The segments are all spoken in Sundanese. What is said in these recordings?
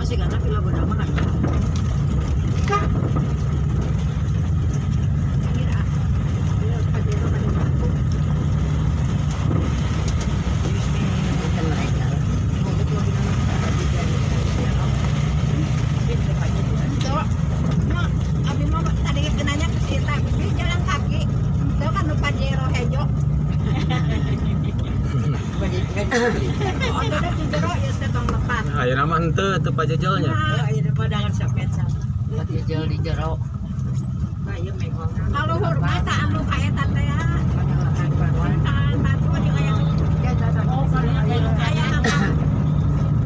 Masih karena villa Gondang mah kan. Kira. Iya, Pajero pada mampu. Bukan mereka. Tuh, no, abi mah tadi kenanya ke situ, abi jalan kaki. Tuh kan nu Pajero hejo. Oh, tuh di jero ya teh tong lepat. Ayeuna mah henteu teu pajejelnya. Nah, Jejel di jero. Kalau hormat tak anu ka eta teh ya. Batu jeung aya aya apa?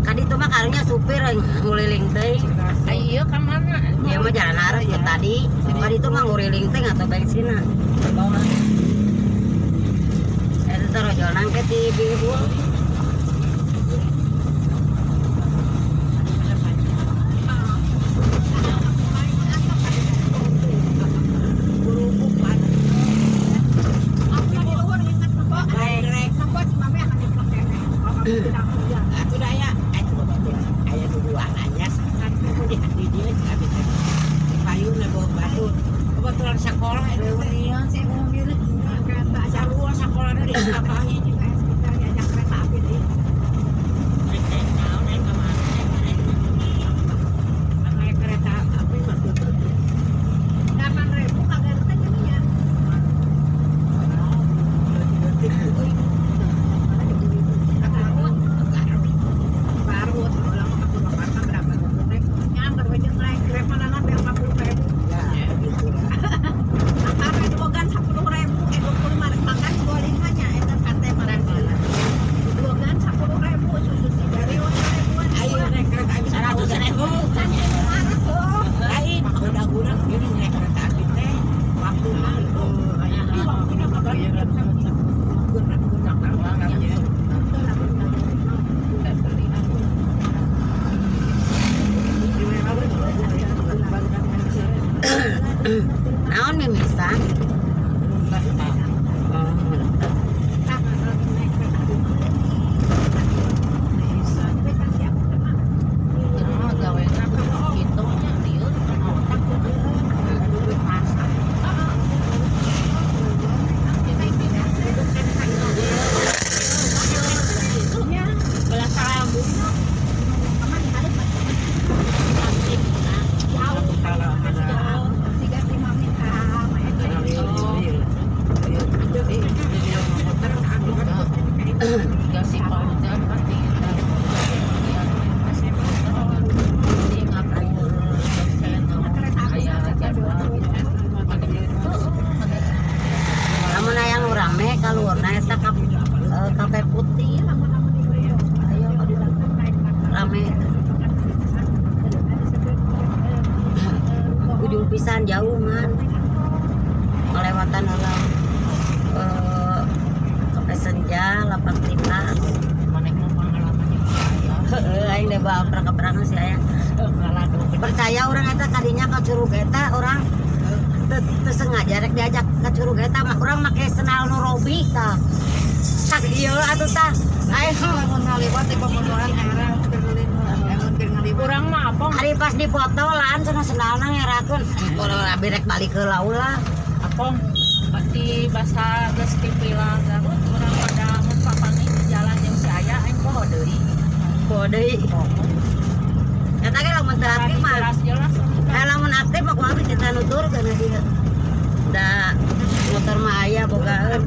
Kadi itu mah karunya supir nguliling teh. Ayo ka mana? Dia mah jalan arah ya tadi. Kadi itu mah nguriling teh atau bensin. Eta teh rojol nangke ti bihul. Kebetulan sekolah reunian sih mobil. Sarua sekolah di kapahi. Naik kereta api mah tutup. 8.000 kagak teh jadinya. Baru ulang ke Purwakarta berapa teh? Nyamper we jeung naik Grab mana sampai 40.000. Ya, gitu lah. Sampai dua gan 10.000, eh 20 makan 25 nya eta sate marang. Dua gan 10.000 susu si dari ribuan. Ayo naik kereta api 100.000. Kan anu marah tuh. Lain, udah guna gini naik kereta api teh. Waktu mah di waktunya mah guna guna. Naon mimisan? Oh, Naik kereta api. Lamun aya nu rame kaluarna eta ka kafe putih. Ayo rame. Ujung pisan jauh man. Melewatan heula kafe senja lapak timnas. Heeh, aing deh bawa perang sih aya. Percaya orang eta kadinya ka curug eta orang teu sengaja rek diajak ke curug eta mah urang make sendal nu robik tah. Tak ieu atuh tah. Aing Kurang mah apa? Hari pas dipoto laan cenah sendalna ngerakeun. Kalau abi rek balik heula ulah. Apa di bahasa geus ti Villa Garut urang pada mun papanggih di jalan jeung si aya aing poho deui. Poho deui. Eta ge lamun teu aktif mah. Jelas-jelas. Eh lamun aktif mah kumaha kita nuturkeun dieu. Da motor mah aya bogaeun.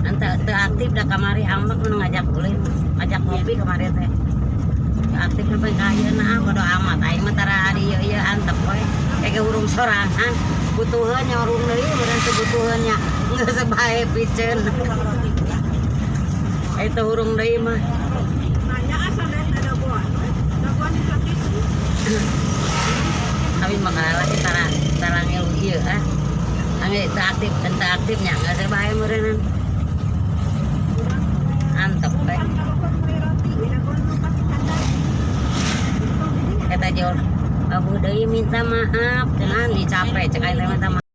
Ente teu aktif da kamari ambek nu ngajak ulin, ngajak ngopi kamari teh. Teu aktif sampai ka ayeuna ah bodo amat aing mah tara di ieu ieu antep we. Kayak urung sorangan, butuheun nya urung deui meureun teu butuheun nya. Geus bae piceun. Itu urung deui mah. Nanya asal dari dagoan. Dagoan di kaki. Tapi makalah tara tara ngilu ieu ah. Angge teu aktif, teu aktifnya geus bae meureunnan. Antep we. Kata jol, Abu deui minta maaf, cenah nih capek cek aing teh minta maaf.